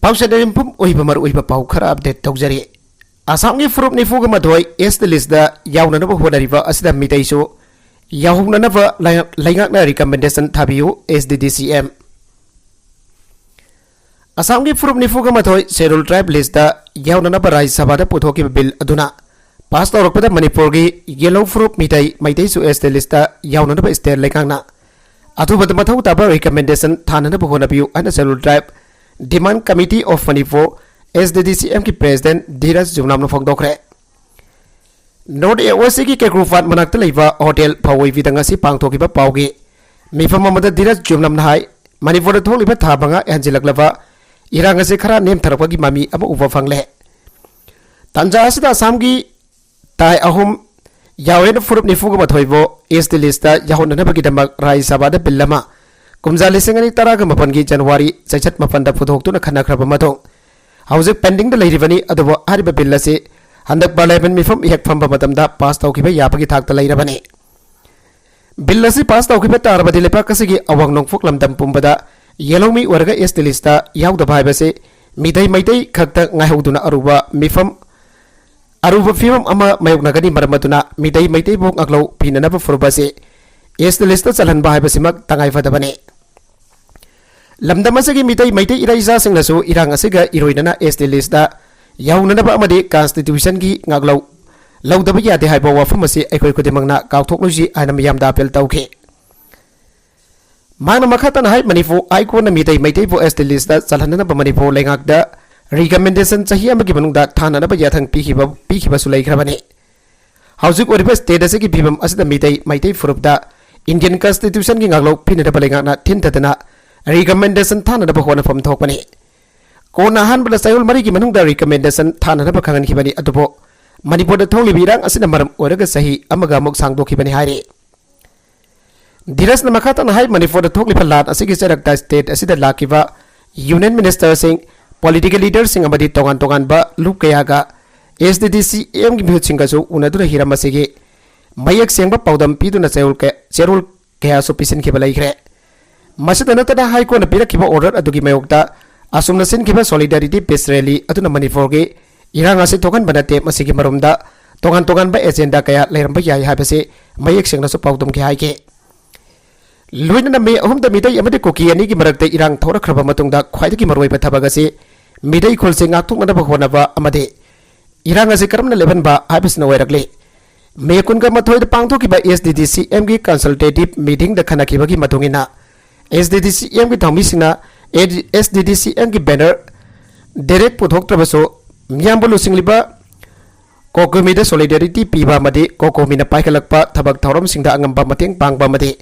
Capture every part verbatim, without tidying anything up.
ꯄꯥꯎꯁꯦ ꯌꯨꯝꯐꯝ ꯑꯣꯏꯕ ꯃꯔꯨꯑꯣꯏꯕ ꯄꯥꯎ ꯈꯔ ꯑꯞꯗꯦꯠ ꯇꯧꯖꯔꯤ꯫ ꯑꯁꯥꯝꯒꯤ ꯐꯨꯔꯨꯞ ꯅꯤꯐꯨꯒ ꯃꯥꯊꯣꯏ ꯑꯦꯁ ꯇꯤ ꯂꯤꯁꯇ ꯌꯥꯎꯅꯅꯕ ꯍꯣꯠꯅꯔꯤꯕ ꯑꯁꯤꯗ ꯃꯤꯇꯩꯁꯨ ꯌꯥꯎꯍꯧꯅꯅꯕ ꯂꯩꯉꯥꯛ-, ꯂꯩꯉꯥꯛꯅ ꯔꯤꯀꯃꯦꯟꯗꯦꯁꯟ ꯊꯥꯕꯤꯌꯨ, ꯑꯦꯁ ꯗꯤ ꯗꯤ ꯁꯤ ꯑꯦꯝ꯫ ꯑꯁꯥꯝꯒꯤ ꯐꯨꯔꯨꯞ ꯅꯤꯐꯨꯒ ꯃꯥꯊꯣꯏ ꯁꯦꯗ꯭ꯌꯨꯜ ꯇ꯭ꯔꯥꯏꯕ ꯂꯤꯁꯇ ꯌꯥꯎꯅꯅꯕ ꯔꯥꯖ꯭ꯌ ꯁꯚꯥꯗ ꯄꯨꯊꯣꯛꯈꯤꯕ ꯕꯤꯜ ꯑꯗꯨꯅ ꯄꯥꯁ ꯇꯧꯔꯛꯄꯗ ꯃꯅꯤꯄꯨꯔꯒꯤ ꯌꯦꯜꯂꯣ ꯐꯨꯔꯨꯞ ꯃꯤꯇꯩ, ꯃꯩꯇꯩꯁꯨ ꯑꯦꯁ ꯇꯤ ꯂꯤꯁꯇ ꯌꯥꯎꯅꯅꯕ ꯁ꯭ꯇꯦꯠ ꯂꯩꯉꯥꯛꯅ ꯑꯊꯨꯕꯗ ꯃꯊꯧ ꯇꯥꯕ ꯔꯤꯀꯃꯦꯟꯗꯦꯁꯟ ꯊꯥꯅꯅꯕ ꯍꯣꯠꯅꯕꯤꯌꯨ ꯍꯥꯏꯅ schedule tribe demand committee of Manipur, S T D C ꯑꯦꯝꯒꯤ ꯄ꯭ꯔꯦꯁꯤꯗꯦꯟꯠ ꯙꯤꯔꯖ ꯖꯨꯝꯅꯥꯝꯅ ꯐꯣꯡꯗꯣꯛꯈ꯭ꯔꯦ꯫ ꯅꯣꯔꯠ ꯑꯦ ꯑꯣ ꯁꯤꯒꯤ ꯀꯦꯀ꯭ꯔꯨ ꯐꯥꯠ ꯃꯅꯥꯛꯇ ꯂꯩꯕ ꯍꯣꯇꯦꯜ ꯐꯋꯣꯏꯕꯤꯗ ꯉꯁꯤ ꯄꯥꯡꯊꯣꯛꯈꯤꯕ ꯄꯥꯎꯒꯤ ꯃꯤꯐꯝ ꯑꯃꯗ ꯙꯤꯔꯖ ꯖꯨꯝꯅꯥꯝꯅ ꯍꯥꯏ, ꯃꯅꯤꯄꯨꯔꯗ ꯊꯣꯛꯂꯤꯕ ꯊꯥ ꯃꯉꯥ ꯍꯦꯟꯖꯤꯜꯂꯛꯂꯕ ꯏꯔꯥꯡ ꯑꯁꯤ ꯈꯔ ꯅꯦꯝꯊꯔꯛꯄꯒꯤ ꯃꯃꯤ ꯑꯃ ꯎꯕ ꯐꯪꯂꯦ꯫ ꯇꯥꯟꯖꯥ ꯑꯁꯤꯗ ꯑꯁꯥꯝꯒꯤ ꯇꯥꯏ ꯑꯍꯨꯝ ꯌꯥꯎꯋꯦꯅ ꯐꯨꯔꯨꯞ ꯅꯤꯐꯨꯒ ꯃꯥꯊꯣꯏꯕꯨ ꯑꯦꯁ ꯇꯤ ꯂꯤꯁꯇ ꯌꯥꯎꯍꯟꯅꯅꯕꯒꯤꯗꯃꯛ ꯔꯥꯖ꯭ꯌ ꯁꯚꯥꯗ ꯕꯤꯜ ꯑꯃ ꯀꯨꯝꯖꯥ ꯂꯤꯁꯤꯡ ꯑꯅꯤ ꯇꯔꯥꯒ ꯃꯥꯄꯟꯒꯤ ꯖꯅꯋꯥꯔꯤ ꯆꯩꯆꯠ ꯃꯥꯄꯟꯗ ꯄꯨꯊꯣꯛꯇꯨꯅ ꯈꯟꯅꯈ꯭ꯔꯕ ꯃꯇꯨꯡ ꯍꯧꯖꯤꯛ ꯄꯦꯟꯗꯤꯡꯗ ꯂꯩꯔꯤꯕꯅꯤ꯫ ꯑꯗꯨꯕꯨ ꯍꯥꯏꯔꯤꯕ ꯕꯤꯜ ꯑꯁꯤ ꯍꯟꯗꯛ ꯄꯥꯔꯂꯤꯌꯥꯃꯦꯟꯠ ꯃꯤꯐꯝ ꯍꯦꯛ ꯐꯝꯕ ꯃꯇꯝꯗ ꯄꯥꯁ ꯇꯧꯈꯤꯕ ꯌꯥꯕꯒꯤ ꯊꯥꯛꯇ ꯂꯩꯔꯕꯅꯤ꯫ ꯕꯤꯜ ꯑꯁꯤ ꯄꯥꯁ ꯇꯧꯈꯤꯕ ꯇꯥꯔꯕꯗꯤ ꯂꯩꯕꯥꯛ ꯑꯁꯤꯒꯤ ꯑꯋꯥꯡ ꯅꯣꯡꯄꯣꯛ ꯂꯝꯗꯝ ꯄꯨꯝꯕꯗ ꯌꯦꯜꯍꯧꯃꯤ ꯑꯣꯏꯔꯒ ꯑꯦꯁ ꯇꯤ ꯂꯤꯁꯇ ꯌꯥꯎꯗꯕ ꯍꯥꯏꯕꯁꯤ ꯃꯤꯇꯩ ꯃꯩꯇꯩ ꯈꯛꯇ ꯉꯥꯏꯍꯧꯗꯨꯅ ꯑꯔꯨꯕ ꯃꯤꯐꯝ, ꯑꯔꯨꯕ ꯐꯤꯕꯝ ꯑꯃ ꯃꯥꯌꯣꯛꯅꯒꯅꯤ꯫ ꯃꯔꯝ ꯑꯗꯨꯅ ꯃꯤꯇꯩ ꯃꯩꯇꯩꯕꯨ ꯉꯥꯛꯂꯧ ꯄꯤꯅꯅꯕ ꯐꯨꯔꯨꯞ ꯑꯁꯤ ꯑꯦꯁ ꯇꯤ ꯂꯤꯁꯇ ꯆꯜꯍꯟꯕ ꯍꯥꯏꯕꯁꯤꯃꯛ ꯇꯉꯥꯏ ꯐꯗꯕꯅꯤ꯫ ꯂꯝꯗꯝ ꯑꯁꯤꯒꯤ ꯃꯤꯇꯩ ꯃꯩꯇꯩ ꯏꯔꯥ ꯏꯆꯥꯁꯤꯡꯅꯁꯨ ꯏꯔꯥꯡ ꯑꯁꯤꯒ ꯏꯔꯣꯏꯅꯅ ꯑꯦꯁ ꯇꯤ ꯂꯤꯁꯇ ꯌꯥꯎꯅꯅꯕ ꯑꯃꯗꯤ ꯀꯟꯁꯇꯤꯇ꯭ꯌꯨꯁꯟꯒꯤ ꯉꯥꯛꯂꯧ ꯂꯧꯗꯕ ꯌꯥꯗꯦ ꯍꯥꯏꯕ ꯋꯥꯐꯝ ꯑꯁꯤ ꯑꯩꯈꯣꯏ ꯈꯨꯗꯤꯡꯃꯛꯅ ꯀꯥꯎꯊꯣꯛꯂꯣꯏꯁꯤ ꯍꯥꯏꯅ ꯃꯤꯌꯥꯝꯗ ꯑꯄꯤꯜ ꯇꯧꯈꯤ꯫ ꯃꯍꯥꯛꯅ ꯃꯈꯥ ꯇꯥꯅ ꯍꯥꯏ, ꯃꯅꯤꯄꯨꯔ ꯍꯥꯏ ꯀꯣꯔꯠꯅ ꯃꯤꯇꯩ ꯃꯩꯇꯩꯕꯨ ꯑꯦꯁ ꯇꯤ ꯂꯤꯁꯇ ꯆꯜꯍꯟꯅꯅꯕ ꯃꯅꯤꯄꯨꯔ ꯂꯩꯉꯥꯛꯇ ꯔꯤꯀꯃꯦꯟꯗꯦꯁꯟ ꯆꯍꯤ ꯑꯃꯒꯤ ꯃꯅꯨꯡꯗ ꯊꯥꯅꯅꯕ ꯌꯥꯊꯪ ꯄꯤꯈꯤꯕ, ꯄꯤꯈꯤꯕꯁꯨ ꯂꯩꯈ꯭ꯔꯕꯅꯤ꯫ ꯍꯧꯖꯤꯛ ꯑꯣꯏꯔꯤꯕ ꯁ꯭ꯇꯦꯠ ꯑꯁꯤꯒꯤ ꯐꯤꯕꯝ ꯑꯁꯤꯗ ꯃꯤꯇꯩ ꯃꯩꯇꯩ ꯐꯨꯔꯨꯞꯇ ꯏꯟꯗꯤꯌꯟ ꯀꯟꯁꯇꯤꯇ꯭ꯌꯨꯁꯟꯒꯤ ꯉꯥꯛꯂꯧ ꯄꯤꯅꯅꯕ ꯂꯩꯉꯥꯛꯅ ꯊꯤꯟꯊꯗꯅ ꯔꯤꯀꯃꯦꯟꯗꯦꯁꯟ ꯊꯥꯅꯅꯕ ꯍꯣꯠꯅꯐꯝ ꯊꯣꯛꯄꯅꯤ꯫ ꯀꯣꯟꯅ ꯑꯍꯥꯟꯕꯗ ꯆꯌꯣꯜ ꯃꯔꯤꯒꯤ ꯃꯅꯨꯡꯗ ꯔꯤꯀꯃꯦꯟꯗꯦꯁꯟ ꯊꯥꯅꯅꯕ ꯈꯪꯍꯟꯈꯤꯕꯅꯤ, ꯑꯗꯨꯕꯨ ꯃꯅꯤꯄꯨꯔꯗ ꯊꯣꯛꯂꯤꯕ ꯏꯔꯥꯡ ꯑꯁꯤꯅ ꯃꯔꯝ ꯑꯣꯏꯔꯒ ꯆꯍꯤ ꯑꯃꯒ ꯑꯃꯨꯛ ꯁꯥꯡꯗꯣꯛꯈꯤꯕꯅꯤ ꯍꯥꯏꯔꯤ꯫ ꯙꯤꯔꯖꯅ ꯃꯈꯥ ꯇꯥꯅ ꯍꯥꯏ, ꯃꯅꯤꯄꯨꯔꯗ ꯊꯣꯛꯂꯤꯕ ꯂꯥꯟ ꯑꯁꯤꯒꯤ ꯆꯩꯔꯛꯇ ꯁ꯭ꯇꯦꯠ ꯑꯁꯤꯗ ꯂꯥꯛꯈꯤꯕ ꯌꯨꯅꯤꯌꯟ ꯃꯤꯅꯤꯁꯇꯔꯁꯤꯡ, ꯄꯣꯂꯤꯇꯤꯀꯦꯜ ꯂꯤꯗꯔꯁꯤꯡ ꯑꯃꯗꯤ ꯇꯣꯉꯥꯟ ꯇꯣꯉꯥꯟꯕ ꯂꯨꯞ ꯀꯌꯥꯒ ꯑꯦꯁ ꯗꯤ ꯗꯤ ꯁꯤ ꯑꯦꯝꯒꯤ ꯃꯤꯍꯨꯠꯁꯤꯡꯒꯁꯨ ꯎꯅꯗꯨꯅ ꯍꯤꯔꯝ ꯑꯁꯤꯒꯤ ꯃꯌꯦꯛ ꯁꯦꯡꯕ ꯄꯥꯎꯗꯝ ꯄꯤꯗꯨꯅ ꯆꯌꯣꯜ ꯀꯌꯥ, ꯆꯦꯔꯣꯜ ꯀꯌꯥꯁꯨ ꯄꯤꯁꯤꯟꯈꯤꯕ ꯂꯩꯈ꯭ꯔꯦ꯫ ꯃꯁꯤꯗ ꯅꯠꯇꯅ ꯍꯥꯏ ꯀꯣꯔꯠꯅ ꯄꯤꯔꯛꯈꯤꯕ ꯑꯣꯔꯗꯔ ꯑꯗꯨꯒꯤ ꯃꯥꯌꯣꯛꯇ ꯑꯁꯨꯝꯅ ꯁꯤꯟꯈꯤꯕ Solidarity Peace Rally ꯑꯗꯨꯅ ꯃꯅꯤꯄꯨꯔꯒꯤ ꯏꯔꯥꯡ ꯑꯁꯤ ꯊꯣꯛꯍꯟꯕ ꯅꯠꯇꯦ, ꯃꯁꯤꯒꯤ ꯃꯔꯨꯝꯗ ꯇꯣꯉꯥꯟ ꯇꯣꯉꯥꯟꯕ agenda ꯀꯌꯥ ꯂꯩꯔꯝꯕ ꯌꯥꯏ ꯍꯥꯏꯕꯁꯤ ꯃꯌꯦꯛ ꯁꯦꯡꯅꯁꯨ ꯄꯥꯎꯗꯝꯈꯤ ꯍꯥꯏꯈꯤ꯫ ꯂꯣꯏꯅꯅ ꯃꯦ ꯑꯍꯨꯝꯗ ꯃꯤꯇꯩ ꯑꯃꯗꯤ ꯀꯨꯀꯤ ꯑꯅꯤꯒꯤ ꯃꯔꯛꯇ ꯏꯔꯥꯡ ꯊꯣꯛꯂꯛꯈ꯭ꯔꯕ ꯃꯇꯨꯡꯗ ꯈ꯭ꯋꯥꯏꯗꯒꯤ ꯃꯔꯨꯑꯣꯏꯕ ꯊꯕꯛ ꯑꯁꯤ ꯃꯤꯇꯩ ꯈꯨꯜꯁꯤꯡ ꯉꯥꯛꯊꯣꯛꯅꯅꯕ ꯍꯣꯠꯅꯕ ꯑꯃꯗꯤ ꯏꯔꯥꯡ ꯑꯁꯤ ꯀꯔꯝꯅ ꯂꯦꯞꯍꯟꯕ ꯍꯥꯏꯕꯁꯤꯅ ꯑꯣꯏꯔꯛꯂꯤ꯫ ꯃꯦ ꯀꯨꯟꯒ ꯃꯥꯊꯣꯏꯗ ꯄꯥꯡꯊꯣꯛꯈꯤꯕ SDDCMꯒꯤ consultative meetingꯗ ꯈꯟꯅꯈꯤꯕꯒꯤ ꯃꯇꯨꯡ ꯏꯟꯅ, SDDCMꯒꯤ ꯊꯧꯃꯤꯁꯤꯡꯅ SDDCMꯒꯤ banner direct ꯄꯨꯊꯣꯛꯇ꯭ꯔꯕꯁꯨ, ꯃꯤꯌꯥꯝꯕꯨ ꯂꯨꯆꯤꯡꯂꯤꯕ COCOMIꯗ solidarity ꯄꯤꯕ ꯑꯃꯗꯤ COCOMIꯅ ꯄꯥꯏꯈꯠꯂꯛꯄ ꯊꯕꯛ ꯊꯧꯔꯝꯁꯤꯡꯗ ꯑꯉꯝꯕ ꯃꯇꯦꯡ ꯄꯥꯡꯕ ꯑꯃꯗꯤ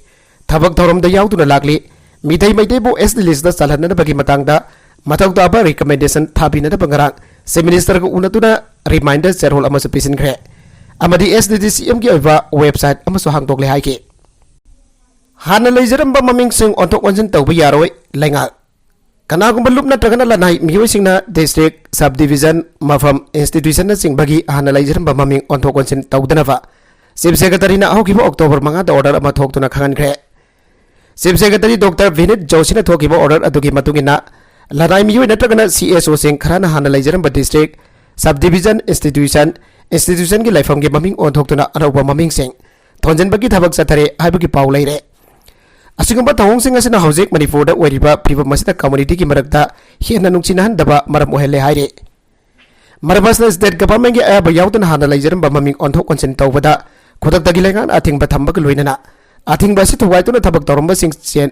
ꯊꯕꯛ ꯊꯧꯔꯝꯗ ꯌꯥꯎꯗꯨꯅ ꯂꯥꯛꯂꯤ꯫ ꯃꯤꯇꯩ ꯃꯩꯇꯩꯕꯨ ST listꯇ ꯆꯜꯍꯟꯅꯅꯕꯒꯤ ꯃꯇꯥꯡꯗ ꯃꯊꯧ ꯇꯥꯕ recommendation ꯊꯥꯕꯤꯅꯅꯕ ꯉꯔꯥꯡ Chief Ministerꯒ ꯎꯅꯗꯨꯅ reminder ꯆꯦꯔꯣꯜ ꯑꯃꯁꯨ ꯄꯤꯁꯤꯟꯈ꯭ꯔꯦ ꯑꯃꯗꯤ SDDCMꯒꯤ ꯑꯣꯏꯕ website ꯑꯃꯁꯨ ꯍꯥꯡꯗꯣꯛꯂꯦ ꯍꯥꯏꯈꯤ꯫ ꯍꯥꯟꯅ ꯂꯩꯖꯔꯝꯕ ꯃꯃꯤꯡꯁꯤꯡ ꯑꯣꯟꯊꯣꯛ ꯑꯣꯟꯁꯤꯟ ꯇꯧꯕ ꯌꯥꯔꯣꯏ꯫ ꯂꯩꯉꯥꯛ ꯀꯅꯥꯒꯨꯝꯕ ꯂꯨꯞ ꯅꯠꯇ꯭ꯔꯒꯅ ꯂꯅꯥꯏ ꯃꯤꯑꯣꯏꯁꯤꯡꯅ district, subdivision, ꯃꯐꯝ, institutionꯅꯆꯤꯡꯕꯒꯤ ꯍꯥꯟꯅ ꯂꯩꯖꯔꯝꯕ ꯃꯃꯤꯡ ꯑꯣꯟꯊꯣꯛ ꯑꯣꯟꯁꯤꯟ ꯇꯧꯗꯅꯕ Chief Secretaryꯅ ꯍꯧꯈꯤꯕ October ꯃꯉꯥꯗ order ꯑꯃ ꯊꯣꯛꯇꯨꯅ ꯈꯪꯍꯟꯈ꯭ꯔꯦ꯫ Chief Secretary Doctor Vinit Joshina ꯊꯣꯛꯈꯤꯕ order ꯑꯗꯨꯒꯤ ꯃꯇꯨꯡ ꯏꯟꯅ, ꯂꯅꯥꯏ ꯃꯤꯑꯣꯏ ꯅꯠꯇ꯭ꯔꯒꯅ CSOꯁꯤꯡ ꯈꯔꯅ ꯍꯥꯟꯅ ꯂꯩꯖꯔꯝꯕ district, subdivision, institution, institutionꯒꯤ ꯂꯩꯐꯝꯒꯤ ꯃꯃꯤꯡ ꯑꯣꯟꯊꯣꯛꯇꯨꯅ ꯑꯅꯧꯕ ꯃꯃꯤꯡꯁꯤꯡ ꯊꯣꯟꯖꯤꯟꯕꯒꯤ ꯊꯕꯛ ꯆꯠꯊꯔꯦ ꯍꯥꯏꯕꯒꯤ ꯄꯥꯎ ꯂꯩꯔꯦ꯫ ꯑꯁꯤꯒꯨꯝꯕ ꯊꯧꯑꯣꯡꯁꯤꯡ ꯑꯁꯤꯅ ꯍꯧꯖꯤꯛ ꯃꯅꯤꯄꯨꯔꯗ ꯑꯣꯏꯔꯤꯕ ꯐꯤꯕꯝ ꯑꯁꯤꯗ communityꯒꯤ ꯃꯔꯛꯇ ꯍꯦꯟꯅ ꯅꯨꯡꯁꯤꯅꯍꯟꯗꯕ ꯃꯔꯝ ꯑꯣꯏꯍꯜꯂꯦ ꯍꯥꯏꯔꯤ꯫ ꯃꯔꯝ ꯑꯁꯤꯅ state governmentꯀꯤ ꯑꯌꯥꯕ ꯌꯥꯎꯗꯅ ꯍꯥꯟꯅ ꯂꯩꯖꯔꯝꯕ ꯃꯃꯤꯡ ꯑꯣꯟꯊꯣꯛ ꯑꯣꯟꯁꯤꯟ ꯇꯧꯕꯗ ꯈꯨꯗꯛꯇꯒꯤ ꯂꯩꯉꯥꯛꯅ ꯑꯊꯤꯡꯕ ꯊꯝꯕꯒ ꯂꯣꯏꯅꯅ ꯑꯊꯤꯡꯕ ꯑꯁꯤ ꯊꯨꯒꯥꯏꯗꯨꯅ ꯊꯕꯛ ꯇꯧꯔꯝꯕꯁꯤꯡ ꯆꯦꯟ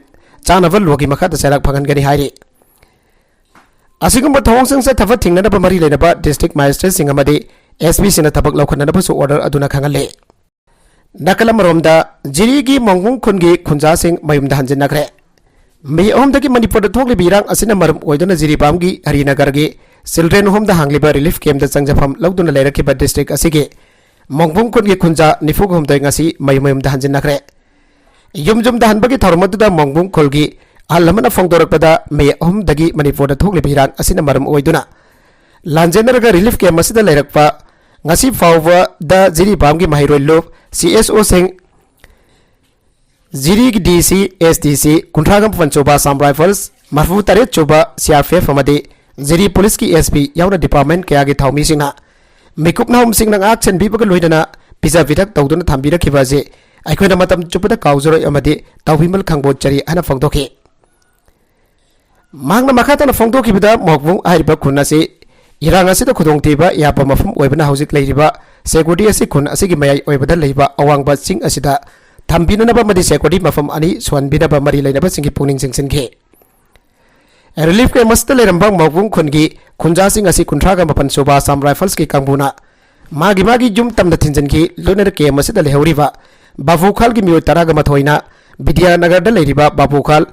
ꯆꯥꯅꯕ lawꯒꯤ ꯃꯈꯥꯗ ꯆꯩꯔꯥꯛ ꯐꯪꯍꯟꯒꯅꯤ ꯍꯥꯏꯔꯤ꯫ ꯑꯁꯤꯒꯨꯝꯕ ꯊꯧꯑꯣꯡꯁꯤꯡ ꯆꯠꯊꯕ ꯊꯤꯡꯅꯅꯕ ꯃꯔꯤ ꯂꯩꯅꯕ district magistrateꯁꯤꯡ ꯑꯃꯗꯤ SPꯁꯤꯡꯅ ꯊꯕꯛ ꯂꯧꯈꯠꯅꯅꯕꯁꯨ order ꯑꯗꯨꯅ ꯈꯪꯍꯜꯂꯤ꯫ ꯅꯥꯀꯜ ꯑꯃꯔꯣꯝꯗ, ꯖꯤꯔꯤꯒꯤ ꯃꯣꯡꯕꯨꯡ ꯈꯨꯟꯒꯤ ꯈꯨꯟꯖꯥꯁꯤꯡ ꯃꯌꯨꯝꯗ ꯍꯟꯖꯤꯟꯅꯈ꯭ꯔꯦ꯫ ꯃꯦ ꯑꯍꯨꯝꯗꯒꯤ ꯃꯅꯤꯄꯨꯔꯗ ꯊꯣꯛꯂꯤꯕ ꯏꯔꯥꯡ ꯑꯁꯤꯅ ꯃꯔꯝ ꯑꯣꯏꯗꯨꯅ ꯖꯤꯔꯤꯕꯥꯝꯒꯤ ꯍꯔꯤꯅꯒꯔꯒꯤ Children Homeꯗ ꯍꯥꯡꯂꯤꯕ relief campꯇ ꯆꯪꯖꯐꯝ ꯂꯧꯗꯨꯅ ꯂꯩꯔꯛꯈꯤꯕ district ꯑꯁꯤꯒꯤ ꯃꯣꯡꯕꯨꯡ ꯈꯨꯟꯒꯤ ꯈꯨꯟꯖꯥ ꯅꯤꯐꯨ ꯍꯨꯝꯗꯣꯏ ꯉꯁꯤ ꯃꯌꯨꯝ ꯃꯌꯨꯝꯗ ꯍꯟꯖꯤꯟꯅꯈ꯭ꯔꯦ꯫ ꯌꯨꯝ ꯌꯨꯝꯗ ꯍꯟꯕꯒꯤ ꯊꯧꯔꯝ ꯑꯗꯨꯗ ꯃꯣꯡꯕꯨꯡ ꯈꯨꯜꯒꯤ ꯑꯍꯜ ꯑꯃꯅ ꯐꯣꯡꯗꯣꯔꯛꯄꯗ, ꯃꯦ ꯑꯍꯨꯝꯗꯒꯤ ꯃꯅꯤꯄꯨꯔꯗ ꯊꯣꯛꯂꯤꯕ ꯏꯔꯥꯡ ꯑꯁꯤꯅ ꯃꯔꯝ ꯑꯣꯏꯗꯨꯅ ꯂꯥꯟꯖꯦꯟꯅꯔꯒ relief camp ꯑꯁꯤꯗ ꯂꯩꯔꯛꯄ ꯉꯁꯤ ꯐꯥꯎꯕꯗ ꯖꯤꯔꯤꯕꯥꯝꯒꯤ ꯃꯍꯩꯔꯣꯏ ꯂꯨꯞ, CSOꯁꯤꯡ, ꯖꯤꯔꯤꯒꯤ DC, SDC, ꯀꯨꯟꯊ꯭ꯔꯥꯒ ꯃꯥꯄꯟ ꯁꯨꯕ Assam Rifles, ꯃꯔꯤꯐꯨ ꯇꯔꯦꯠ ꯁꯨꯕ ꯁꯤ ꯑꯥꯔ ꯄꯤ ꯑꯦꯐ ꯑꯃꯗꯤ ꯖꯤꯔꯤ ꯄꯨꯂꯤꯁꯀꯤ ꯑꯦꯁ ꯄꯤ ꯌꯥꯎꯅ ꯗꯤꯄꯥꯔꯠꯃꯦꯟ ꯀꯌꯥꯒꯤ ꯊꯧꯃꯤꯁꯤꯡꯅ ꯃꯤꯀꯨꯞ ꯅꯍꯨꯝꯁꯤꯡꯅ ꯉꯥꯛ ꯁꯦꯟꯕꯤꯕꯒ ꯂꯣꯏꯅꯅ ꯄꯤꯖ ꯄꯤꯊꯛ ꯇꯧꯗꯨꯅ ꯊꯝꯕꯤꯔꯛꯈꯤꯕ ꯑꯁꯤ ꯑꯩꯈꯣꯏꯅ ꯃꯇꯝ ꯆꯨꯞꯄꯗ ꯀꯥꯎꯖꯔꯣꯏ ꯑꯃꯗꯤ ꯇꯧꯕꯤꯃꯜ ꯈꯪꯕꯣꯟꯖꯔꯤ ꯍꯥꯏꯅ ꯐꯣꯡꯗꯣꯛꯈꯤ꯫ ꯃꯍꯥꯛꯅ ꯃꯈꯥ ꯇꯥꯅ ꯐꯣꯡꯗꯣꯛꯈꯤꯕꯗ, ꯃꯣꯛꯕꯨꯡ ꯍꯥꯏꯔꯤꯕ ꯈꯨꯟ ꯑꯁꯤ ꯏꯔꯥꯡ ꯑꯁꯤꯗ ꯈꯨꯗꯣꯡꯊꯤꯕ ꯌꯥꯕ ꯃꯐꯝ ꯑꯣꯏꯕꯅ ꯍꯧꯖꯤꯛ ꯂꯩꯔꯤꯕ ꯁꯦꯀꯨꯔꯤꯇꯤ ꯑꯁꯤ ꯈꯨꯟ ꯑꯁꯤꯒꯤ ꯃꯌꯥꯏ ꯑꯣꯏꯕꯗ ꯂꯩꯕ ꯑꯋꯥꯡꯕ ꯆꯤꯡ ꯑꯁꯤꯗ ꯊꯝꯕꯤꯅꯅꯕ ꯑꯃꯗꯤ ꯁꯦꯀꯨꯔꯤꯇꯤ ꯃꯐꯝ ꯑꯅꯤ ꯁꯨꯍꯟꯕꯤꯅꯕ ꯃꯔꯤ ꯂꯩꯅꯕꯁꯤꯡꯒꯤ ꯄꯨꯛꯅꯤꯡ ꯆꯤꯡꯁꯤꯟꯈꯤ꯫ ꯔꯤꯂꯤꯐ ꯀꯦꯝꯞ ꯑꯁꯤꯗ ꯂꯩꯔꯝꯕ ꯃꯣꯛꯕꯨꯡ ꯈꯨꯟꯒꯤ ꯈꯨꯟꯖꯥꯁꯤꯡ ꯑꯁꯤ ꯀꯨꯟꯊ꯭ꯔꯥꯒ ꯃꯥꯄꯟ ꯁꯨꯕ ꯑꯁꯥꯝ ꯔꯥꯏꯐꯜꯁꯀꯤ ꯀꯥꯡꯕꯨꯅ ꯃꯥꯒꯤ ꯃꯥꯒꯤ ꯌꯨꯝ ꯇꯝꯅ ꯊꯤꯟꯖꯤꯟꯈꯤ꯫ ꯂꯣꯏꯅꯅ ꯀꯦꯝꯞ ꯑꯁꯤꯗ ꯂꯩꯍꯧꯔꯤꯕ ꯕꯥꯕꯨꯈꯥꯜꯒꯤ ꯃꯤꯑꯣꯏ ꯇꯔꯥꯒ ꯃꯥꯊꯣꯏꯅ ꯕꯤꯗ꯭ꯌꯥꯅꯒꯔꯗ ꯂꯩꯔꯤꯕ ꯕꯥꯕꯨꯈꯥꯜ,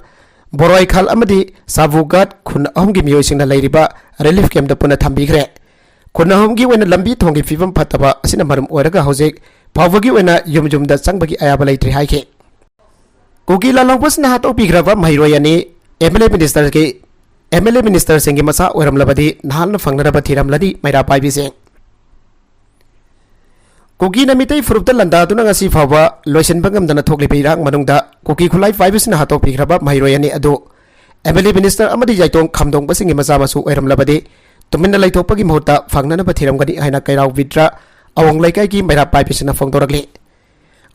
ꯕꯣꯔꯥꯏꯈꯥꯜ ꯑꯃꯗꯤ ꯁꯥꯕꯨꯒꯥꯠ ꯈꯨꯟ ꯑꯍꯨꯝꯒꯤ ꯃꯤꯑꯣꯏꯁꯤꯡꯅ ꯂꯩꯔꯤꯕ ꯔꯤꯂꯤꯐ ꯀꯦꯝꯞꯇ ꯄꯨꯟꯅ ꯊꯝꯕꯤꯈ꯭ꯔꯦ꯫ ꯈꯨꯟ ꯑꯍꯨꯝꯒꯤ ꯑꯣꯏꯅ ꯂꯝꯕꯤ ꯊꯣꯡꯒꯤ ꯐꯤꯕꯝ ꯐꯠꯇꯕ ꯑꯁꯤꯅ ꯃꯔꯝ ꯑꯣꯏꯔꯒ ꯍꯧꯖꯤꯛ ꯐꯥꯎꯕꯒꯤ ꯑꯣꯏꯅ ꯌꯨꯝ ꯌꯨꯝꯗ ꯆꯪꯕꯒꯤ ꯑꯌꯥꯕ ꯂꯩꯇ꯭ꯔꯤ ꯍꯥꯏꯈꯤ꯫ ꯀꯨꯀꯤ ꯂꯥꯜꯍꯧꯕꯁꯤꯅ ꯍꯥꯠꯇꯣꯛꯄꯤꯈ꯭ꯔꯕ ꯃꯍꯩꯔꯣꯏ ꯑꯅꯤ ꯑꯦꯝ ꯑꯦꯜ ꯑꯦ ꯃꯤꯅꯤꯁꯇꯔꯒꯤ, ꯑꯦꯝ ꯑꯦꯜ ꯑꯦ ꯃꯤꯅꯤꯁꯇꯔꯁꯤꯡꯒꯤ ꯃꯆꯥ ꯑꯣꯏꯔꯝꯂꯕꯗꯤ ꯅꯍꯥꯟꯅ ꯐꯪꯅꯅꯕ ꯊꯤꯔꯝꯂꯅꯤ ꯃꯩꯔꯥ ꯄꯥꯏꯕꯤꯁꯤꯡ꯫ ꯀꯨꯀꯤꯅ ꯃꯤꯇꯩ ꯐꯨꯔꯨꯞꯇ ꯂꯥꯟꯗꯥꯗꯨꯅ ꯉꯁꯤ ꯐꯥꯎꯕ ꯂꯣꯏꯁꯤꯟꯕ ꯉꯝꯗꯅ ꯊꯣꯛꯂꯤꯕ ꯏꯔꯥꯡ ꯃꯅꯨꯡꯗ ꯀꯨꯀꯤ ꯈꯨꯠꯂꯥꯏ ꯄꯥꯏꯕꯁꯤꯡꯅ ꯍꯥꯠꯇꯣꯛꯄꯤꯈ꯭ꯔꯕ ꯃꯍꯩꯔꯣꯏ ꯑꯅꯤ ꯑꯗꯨ ꯑꯦꯝ ꯑꯦꯜ ꯑꯦ ꯃꯤꯅꯤꯁꯇꯔ ꯑꯃꯗꯤ ꯌꯥꯏꯇꯣꯡ ꯈꯥꯝꯗꯣꯡꯕꯁꯤꯡꯒꯤ ꯃꯆꯥ ꯃꯁꯨ ꯑꯣꯏꯔꯝꯂꯕꯗꯤ ꯇꯨꯃꯤꯟꯅ ꯂꯩꯊꯣꯛꯄꯒꯤ ꯃꯍꯨꯠꯇ ꯐꯪꯅꯅꯕ ꯊꯤꯔꯝꯒꯅꯤ ꯍꯥꯏꯅ ꯀꯩꯔꯥꯎ ꯕꯤꯗ꯭ꯔ ꯑꯋꯥꯡ ꯂꯩꯀꯥꯏꯒꯤ ꯃꯩꯔꯥ ꯄꯥꯏꯕꯤꯁꯤꯡꯅ ꯐꯣꯡꯗꯣꯔꯛꯂꯤ꯫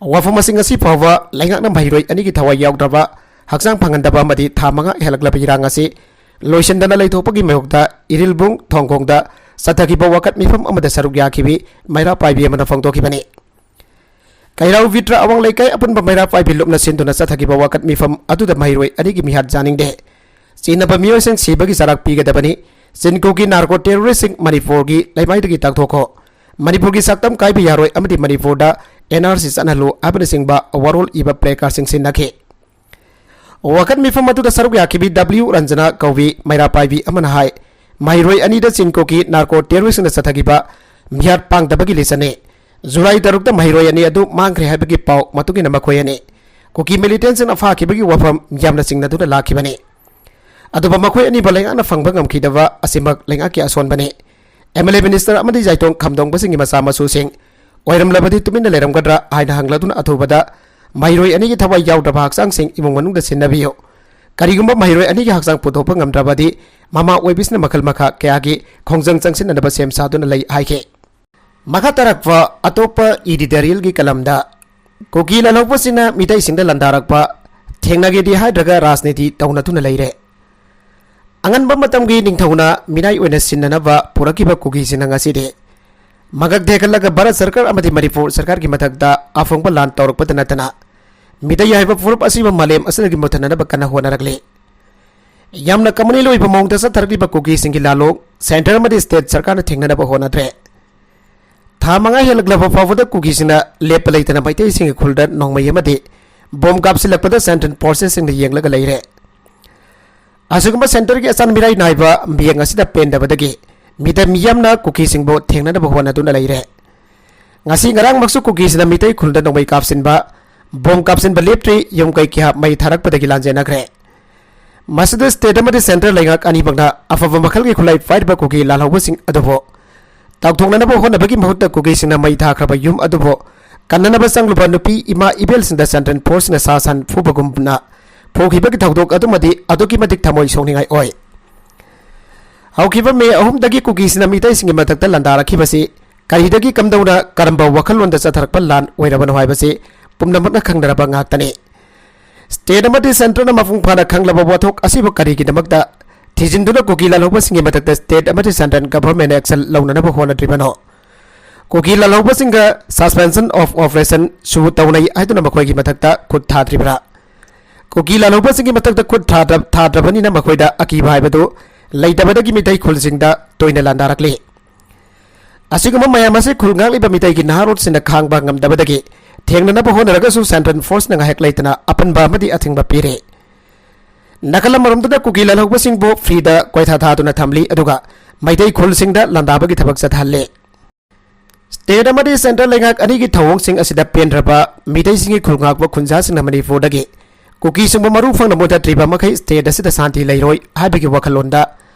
ꯋꯥꯐꯝ ꯑꯁꯤ ꯉꯁꯤ ꯐꯥꯎꯕ ꯂꯩꯉꯥꯛꯅ ꯃꯍꯩꯔꯣꯏ ꯑꯅꯤꯒꯤ ꯊꯋꯥꯏ ꯌꯥꯎꯗ꯭ꯔꯕ, ꯍꯛꯆꯥꯡ ꯐꯪꯍꯟꯗꯕ ꯑꯃꯗꯤ ꯊꯥ ꯃꯉꯥ ꯍꯦꯜꯂꯛꯂꯕ ꯏꯔꯥꯡ ꯑꯁꯤ ꯂꯣꯏꯁꯤꯟꯗꯅ ꯂꯩꯊꯣꯛꯄꯒꯤ ꯃꯥꯌꯣꯛꯇ ꯏꯔꯤꯜꯕꯨꯡ ꯊꯣꯡꯈꯣꯡꯗ ꯆꯠꯊꯈꯤꯕ ꯋꯥꯀꯠ ꯃꯤꯐꯝ ꯑꯃꯗ ꯁꯔꯨꯛ ꯌꯥꯈꯤꯕꯤ ꯃꯩꯔꯥ ꯄꯥꯏꯕꯤ ꯑꯃꯅ ꯐꯣꯡꯗꯣꯛꯈꯤꯕꯅꯤ꯫ ꯀꯩꯔꯥꯎ ꯕꯤꯗ꯭ꯔ ꯑꯋꯥꯡ ꯂꯩꯀꯥꯏ ꯑꯄꯨꯟꯕ ꯃꯩꯔꯥ ꯄꯥꯏꯕꯤ ꯂꯨꯞꯅ ꯁꯤꯟꯗꯨꯅ ꯆꯠꯊꯈꯤꯕ ꯋꯥꯀꯠ ꯃꯤꯐꯝ ꯑꯗꯨꯗ ꯃꯍꯩꯔꯣꯏ ꯑꯅꯤꯒꯤ ꯃꯤꯍꯥꯠ ꯌꯥꯅꯤꯡꯗꯦ꯫ ꯆꯦꯟꯅꯕ ꯃꯤꯑꯣꯏꯁꯤꯡ ꯁꯤꯕꯒꯤ ꯆꯔꯥꯛ ꯄꯤꯒꯗꯕꯅꯤ꯫ ꯆꯤꯟ ꯀꯨꯀꯤ ꯅꯥꯔꯀꯣ ꯇꯦꯔꯣꯔꯤꯁꯁꯤꯡ ꯃꯅꯤꯄꯨꯔꯒꯤ ꯂꯩꯃꯥꯏꯗꯒꯤ ꯇꯥꯛꯊꯣꯛꯈꯣ꯫ ꯃꯅꯤꯄꯨꯔꯒꯤ ꯁꯛꯇꯝ ꯀꯥꯏꯕ ꯌꯥꯔꯣꯏ ꯑꯃꯗꯤ ꯃꯅꯤꯄꯨꯔꯗ ꯑꯦꯟ ꯑꯥꯔ ꯁꯤ ꯆꯠꯍꯜꯂꯨ ꯍꯥꯏꯕꯅꯆꯤꯡꯕ ꯋꯥꯔꯣꯜ ꯏꯕ ꯄ꯭ꯂꯦꯀꯥꯔꯗꯁꯤꯡ ꯁꯤꯟꯅꯈꯤ꯫ ꯋꯥꯀꯠ ꯃꯤꯐꯝ ꯑꯗꯨꯗ ꯁꯔꯨꯛ ꯌꯥꯈꯤꯕꯤ ꯗꯕ꯭ꯂꯤꯎ ꯔꯟꯖꯅꯥ ꯀꯧꯕꯤ ꯃꯩꯔꯥ ꯄꯥꯏꯕꯤ ꯑꯃꯅ ꯍꯥꯏ, ꯃꯍꯩꯔꯣꯏ ꯑꯅꯤꯗ ꯆꯤꯟ ꯀꯨꯀꯤ ꯅꯥꯔꯀꯣ ꯇꯦꯔꯣꯔꯤꯁꯁꯤꯡꯅ ꯆꯠꯊꯈꯤꯕ ꯃꯤꯍꯥꯠ ꯄꯥꯡꯗꯕꯒꯤ ꯂꯤꯆꯠꯅꯤ꯫ ꯖꯨꯂꯥꯏ ꯇꯔꯨꯛꯇ ꯃꯍꯩꯔꯣꯏ ꯑꯅꯤ ꯑꯗꯨ ꯃꯥꯡꯈ꯭ꯔꯦ ꯍꯥꯏꯕꯒꯤ ꯄꯥꯎ ꯃꯇꯨꯡ ꯏꯟꯅ ꯃꯈꯣꯏ ꯑꯅꯤ ꯀꯨꯀꯤ ꯃꯤꯂꯤꯇꯦꯟꯁꯤꯡꯅ ꯐꯥꯈꯤꯕꯒꯤ ꯋꯥꯐꯝ ꯌꯥꯝꯅ ꯆꯤꯡꯅꯗꯨꯅ ꯂꯥꯛꯈꯤꯕꯅꯤ꯫ ꯑꯗꯨꯕꯨ ꯃꯈꯣꯏ ꯑꯅꯤꯕꯨ ꯂꯩꯉꯥꯛꯅ ꯐꯪꯕ ꯉꯝꯈꯤꯗꯕ ꯑꯁꯤꯃꯛ ꯂꯩꯉꯥꯛꯀꯤ ꯑꯁꯣꯟꯕꯅꯤ꯫ ꯑꯦꯝ ꯑꯦꯜ ꯑꯦ ꯃꯤꯅꯤꯁꯇꯔ ꯑꯃꯗꯤ ꯌꯥꯏꯇꯣꯡ ꯈꯥꯝꯗꯣꯡꯕꯁꯤꯡꯒꯤ ꯃꯆꯥ ꯃꯁꯨꯁꯤꯡ ꯑꯣꯏꯔꯝꯂꯕꯗꯤ ꯇꯨꯃꯤꯟꯅ ꯂꯩꯔꯝꯒꯗ꯭ꯔꯥ ꯍꯥꯏꯅ ꯍꯪꯂꯗꯨꯅ ꯑꯊꯨꯕꯗ ꯃꯍꯩꯔꯣꯏ ꯑꯅꯤꯒꯤ ꯊꯋꯥꯏ ꯌꯥꯎꯗ꯭ꯔꯕ ꯍꯛꯆꯥꯡꯁꯤꯡ ꯏꯃꯨꯡ ꯃꯅꯨꯡꯗ ꯁꯤꯟꯅꯕꯤꯌꯨ꯫ ꯀꯔꯤꯒꯨꯝꯕ ꯃꯍꯩꯔꯣꯏ ꯑꯅꯤꯒꯤ ꯍꯛꯆꯥꯡ ꯄꯨꯊꯣꯛꯄ ꯉꯝꯗ꯭ꯔꯕꯗꯤ ꯃꯃꯥ ꯑꯣꯏꯕꯤꯁꯤꯅ ꯃꯈꯜ ꯃꯈꯥ ꯀꯌꯥꯒꯤ ꯈꯣꯡꯖꯪ ꯆꯪꯁꯤꯟꯅꯅꯕ ꯁꯦꯝ ꯁꯥꯗꯨꯅ ꯂꯩ ꯍꯥꯏꯈꯤ꯫ ꯃꯈꯥ ꯇꯥꯔꯛꯄ ꯑꯇꯣꯞꯄ editorialꯒꯤ ꯀꯂꯝꯗ, ꯀꯨꯀꯤ ꯂꯥꯜꯍꯧꯕꯁꯤꯡꯅ ꯃꯤꯇꯩꯁꯤꯡꯗ ꯂꯥꯟꯗꯥꯔꯛꯄ ꯊꯦꯡꯅꯒꯦꯗꯤ ꯍꯥꯏꯗ꯭ꯔꯒ ꯔꯥꯖꯅꯤꯇꯤ ꯇꯧꯅꯗꯨꯅ ꯂꯩꯔꯦ꯫ ꯑꯉꯟꯕ ꯃꯇꯝꯒꯤ ꯅꯤꯡꯊꯧꯅ ꯃꯤꯅꯥꯏ ꯑꯣꯏꯅ ꯁꯤꯟꯅꯅꯕ ꯄꯨꯔꯛꯈꯤꯕ ꯀꯨꯀꯤꯁꯤꯡꯅ ꯉꯁꯤꯗꯤ ꯃꯉꯛ ꯊꯦꯛꯍꯜꯂꯒ ꯚꯥꯔꯠ ꯁꯔꯀꯥꯔ ꯑꯃꯗꯤ ꯃꯅꯤꯄꯨꯔ ꯁꯔꯀꯥꯔꯒꯤ ꯃꯊꯛꯇ ꯑꯐꯪꯕ ꯂꯥꯟ ꯇꯧꯔꯛꯄꯗ ꯅꯠꯇꯅ ꯃꯤꯇꯩ ꯍꯥꯏꯕ ꯐꯨꯔꯨꯞ ꯑꯁꯤꯕꯨ ꯃꯥꯂꯦꯝ ꯑꯁꯤꯗꯒꯤ ꯃꯨꯠꯊꯅꯅꯕ ꯀꯟꯅ ꯍꯣꯠꯅꯔꯛꯂꯤ꯫ ꯌꯥꯝꯅ ꯀꯃꯟꯂꯤ ꯑꯣꯏꯕ ꯃꯑꯣꯡꯗ ꯆꯠꯊꯔꯛꯂꯤꯕ ꯀꯨꯀꯤꯁꯤꯡꯒꯤ ꯂꯥꯂꯣꯡ centre ꯑꯃꯗꯤ state ꯁꯔꯀꯥꯔꯅ ꯊꯦꯡꯅꯅꯕ ꯍꯣꯠꯅꯗ꯭ꯔꯦ꯫ ꯊꯥ ꯃꯉꯥ ꯍꯦꯜꯂꯛꯂꯕ ꯐꯥꯎꯕꯗ ꯀꯨꯀꯤꯁꯤꯡꯅ ꯂꯦꯞꯄ ꯂꯩꯇꯅ ꯃꯩꯇꯩꯁꯤꯡꯒꯤ ꯈꯨꯜꯗ ꯅꯣꯡꯃꯩ ꯑꯃꯗꯤ ꯕꯣꯝ ꯀꯥꯞꯁꯤꯜꯂꯛꯄꯗ central forcesꯁꯤꯡꯅ ꯌꯦꯡꯂꯒ ꯂꯩꯔꯦ꯫ ꯑꯁꯤꯒꯨꯝꯕ centreꯒꯤ ꯑꯆꯥꯟ ꯃꯤꯔꯥꯏ ꯅꯥꯏꯕ ꯃꯤꯠꯌꯦꯡ ꯑꯁꯤꯗ ꯄꯦꯟꯗꯕꯗꯒꯤ ꯃꯤꯇꯩ ꯃꯤꯌꯥꯝꯅ ꯀꯨꯀꯤꯁꯤꯡꯕꯨ ꯊꯦꯡꯅꯅꯕ ꯍꯣꯠꯅꯗꯨꯅ ꯂꯩꯔꯦ꯫ ꯉꯁꯤ ꯉꯔꯥꯡꯃꯛꯁꯨ ꯀꯨꯀꯤꯁꯤꯡꯅ ꯃꯤꯇꯩ ꯈꯨꯜꯗ ꯅꯣꯡꯃꯩ ꯀꯥꯞꯁꯤꯟꯕ, ꯕꯣꯝ ꯀꯥꯞꯁꯤꯟꯕ ꯂꯦꯞꯇ꯭ꯔꯤ, ꯌꯨꯝ ꯀꯩ ꯀꯌꯥ ꯃꯩ ꯊꯥꯔꯛꯄꯗꯒꯤ ꯂꯥꯟꯖꯦꯟꯅꯈ꯭ꯔꯦ꯫ ꯃꯁꯤꯗ state ꯑꯃꯗꯤ centre ꯂꯩꯉꯥꯛ ꯑꯅꯤꯃꯛꯅ ꯑꯐꯕ ꯃꯈꯜꯒꯤ ꯈꯨꯠꯂꯥꯏ ꯄꯥꯏꯔꯤꯕ ꯀꯨꯀꯤ ꯂꯥꯜꯍꯧꯕꯁꯤꯡ ꯑꯗꯨꯕꯨ ꯇꯥꯎꯊꯣꯛꯅꯅꯕ ꯍꯣꯠꯅꯕꯒꯤ ꯃꯍꯨꯠꯇ ꯀꯨꯀꯤꯁꯤꯡꯅ ꯃꯩ ꯊꯥꯈ꯭ꯔꯕ ꯌꯨꯝ ꯑꯗꯨꯕꯨ ꯀꯟꯅꯅꯕ ꯆꯪꯂꯨꯕ ꯅꯨꯄꯤ ꯏꯃꯥ ꯏꯕꯦꯜꯁꯤꯡꯗ central forceꯅ ꯁꯥ ꯁꯟ ꯐꯨꯕꯒꯨꯝꯅ ꯐꯨꯈꯤꯕꯒꯤ ꯊꯧꯗꯣꯛ ꯑꯗꯨꯃꯗꯤ ꯑꯗꯨꯛꯀꯤ ꯃꯇꯤꯛ ꯊꯃꯣꯏ ꯁꯣꯛꯅꯤꯡꯉꯥꯏ ꯑꯣꯏ꯫ ꯍꯧꯈꯤꯕ May ꯑꯍꯨꯝꯗꯒꯤ ꯀꯨꯀꯤꯁꯤꯡꯅ ꯃꯤꯇꯩꯁꯤꯡꯒꯤ ꯃꯊꯛꯇ ꯂꯥꯟꯗꯥꯔꯛꯈꯤꯕꯁꯤ ꯀꯔꯤꯗꯒꯤ ꯀꯝꯗꯧꯅ ꯀꯔꯝꯕ ꯋꯥꯈꯜꯂꯣꯟꯗ ꯆꯠꯊꯔꯛꯄ ꯂꯥꯟ ꯑꯣꯏꯔꯕꯅꯣ ꯍꯥꯏꯕꯁꯤ ꯄꯨꯝꯅꯃꯛꯅ ꯈꯪꯅꯔꯕ ꯉꯥꯛꯇꯅꯤ꯫ State ꯑꯃꯗꯤ centreꯅ ꯃꯄꯨꯡ ꯐꯥꯅ ꯈꯪꯂꯕ ꯋꯥꯊꯣꯛ ꯑꯁꯤꯕꯨ ꯀꯔꯤꯒꯤꯗꯃꯛꯇ ꯊꯤꯖꯤꯟꯗꯨꯅ ꯀꯨꯀꯤ ꯂꯥꯜꯍꯧꯕꯁꯤꯡꯒꯤ ꯃꯊꯛꯇ state ꯑꯃꯗꯤ central government action ꯂꯧꯅꯅꯕ ꯍꯣꯠꯅꯗ꯭ꯔꯤꯕꯅꯣ? Kuki ꯂꯥꯜꯍꯧꯕꯁꯤꯡꯒ suspension of operation ꯁꯨ ꯇꯧꯅꯩ ꯍꯥꯏꯗꯨꯅ ꯃꯈꯣꯏꯒꯤ ꯃꯊꯛꯇ ꯈꯨꯠ ꯊꯥꯗ꯭ꯔꯤꯕ꯭ꯔꯥ? ꯀꯨꯀꯤ ꯂꯥꯜꯍꯧꯕꯁꯤꯡꯒꯤ ꯃꯊꯛꯇ ꯈꯨꯠ ꯊꯥꯗ꯭ꯔ-, ꯊꯥꯗ꯭ꯔꯕꯅꯤꯅ ꯃꯈꯣꯏꯗ ꯑꯀꯤꯕ ꯍꯥꯏꯕꯗꯨ ꯂꯩꯇꯕꯗꯒꯤ ꯃꯤꯇꯩ ꯈꯨꯜꯁꯤꯡꯗ ꯇꯣꯏꯅ ꯂꯥꯟꯗꯥꯔꯛꯂꯤ꯫ ꯑꯁꯤꯒꯨꯝꯕ ꯃꯌꯥꯝ ꯑꯁꯤ ꯈꯨꯜ ꯉꯥꯛꯂꯤꯕ ꯃꯤꯇꯩꯒꯤ ꯅꯍꯥꯔꯣꯜꯁꯤꯡꯅ ꯈꯥꯡꯕ ꯉꯝꯗꯕꯗꯒꯤ ꯊꯦꯡꯅꯅꯕ ꯍꯣꯠꯅꯔꯒꯁꯨ central forceꯅ ꯉꯥꯏꯍꯥꯛ ꯂꯩꯇꯅ ꯑꯄꯟꯕ ꯑꯃꯗꯤ ꯑꯊꯤꯡꯕ ꯄꯤꯔꯤ꯫ ꯅꯥꯀꯜ ꯑꯃꯔꯣꯝꯗꯅ ꯀꯨꯀꯤ ꯂꯥꯜꯍꯧꯕꯁꯤꯡꯕꯨ freeꯗ ꯀꯣꯏꯊꯥ ꯊꯥꯗꯨꯅ ꯊꯝꯂꯤ, ꯑꯗꯨꯒ ꯃꯩꯇꯩ ꯈꯨꯜꯁꯤꯡꯗ ꯂꯥꯟꯗꯥꯕꯒꯤ ꯊꯕꯛ ꯆꯠꯊꯍꯜꯂꯤ꯫ State ꯑꯃꯗꯤ centre ꯂꯩꯉꯥꯛ ꯑꯅꯤꯒꯤ ꯊꯧꯑꯣꯡꯁꯤꯡ ꯑꯁꯤꯗ ꯄꯦꯟꯗ꯭ꯔꯕ ꯃꯤꯇꯩꯁꯤꯡꯒꯤ ꯈꯨꯜ ꯉꯥꯛꯄ ꯈꯨꯟꯖꯥꯁꯤꯡꯅ ꯃꯅꯤꯄꯨꯔꯗꯒꯤ ꯀꯨꯀꯤꯁꯤꯡꯕꯨ ꯃꯔꯨ ꯐꯪꯅ ꯃꯨꯊꯠꯇ꯭ꯔꯤꯕ ꯃꯈꯩ state ꯑꯁꯤꯗ ꯁꯥꯟꯇꯤ ꯂꯩꯔꯣꯏ ꯍꯥꯏꯕꯒꯤ ꯋꯥꯈꯜꯂꯣꯟꯗ